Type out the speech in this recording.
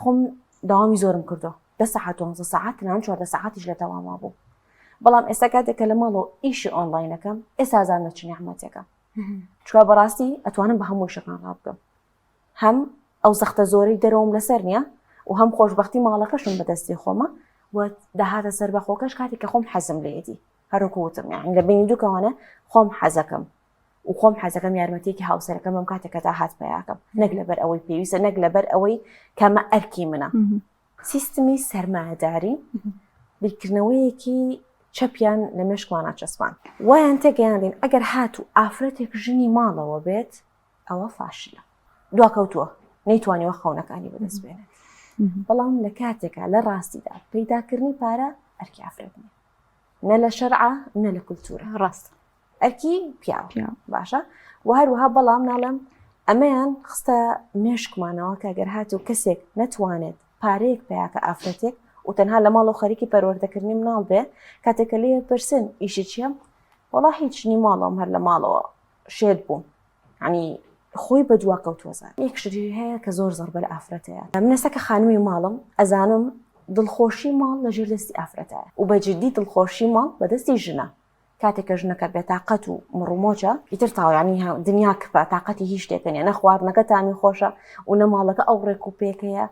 خۆم داوامی زۆرم کردو دە سەعات دوانزە سەعات تەنانەت 14 سەعاتیش لە دەواما بوو بەڵام ئێستا کاتێک کە لە ماڵەوە ئیشی ئۆنلاینەکەم ئێستا زانم چ نیعمەتێکە چونکە بەڕاستی ئەتوانم بە هەموو شەکان ڕابگەم هەم ئەو زەختە زۆرەی دەرەوەم لەسەر نییە و هەم خۆشببختی ماڵەکەشم بەدەستی خۆمە و داهاتە سەربەخۆکەش کاتێک کە خۆم حەزم لێتی هەروەکو وتم یان لە بینی دووکەوانە خۆم حەزەکەم و خۆم حەزەکەم یارمەتیەکی هاوسەرەکەم بم کاتێک کە داهات پیاکەم نەک لەبەر ئەوەی پێویستە نەک لەبەر ئەوەی کەمە ئەرکی منە سیستمی سەرمایەداری بیرکردنەوەیەکی چەپیان لە مێشکمانە چەسپان وایان تێگەیاندین ئەگەر هاتوو ئافرەتێک ژنی ماڵەوە بێت ئەوە فاشلە دواکەوتووە نەیتوانیوە خەونەکانی بەدەست بێنێت بەڵام لە کاتێکا لە ڕاستیدا پەیداکردنی پارە ئەرکی ئافرەت نییە نە لە شەرعە نە لە کولتورە ڕاست ئەرکی پیاو باشە و هەروەها بەڵام ناڵێم ئەمەیان خستە مێشکمانەوە کە گەر هاتوو کەسێک نەتوانێت پارەیەک پیاکە ئافرەتێک و تەنها لە ماڵەوە خەریکی پەروەردەکردنی مناڵ بێ کاتێکە لێ پرسن ئیشی چییە وەڵا هیچ نی ماڵەوەم هەر لە ماڵەوە شێت بووم ینی خۆی بە دوا کەوتوەزان یەک شتی هەیە کە زۆر زەربە لە ئافرەتەیە من ئێستا کە خانمی ماڵم ئەزانم دڵخۆشی ماڵ لە ژێر دەستی ئافرەتە و بە جدی دڵخۆشی ماڵ بەدەستی ژنە کاتێک کە ژنەکە بێتاقەت و مڕومۆچە ئیتر تاوانی دنیا کپە تااقەتی هیچ شتێکە نیە نە خواردنەکە تامی خۆشە و نە ماڵەکە ئەو ڕێک و پێکەیە.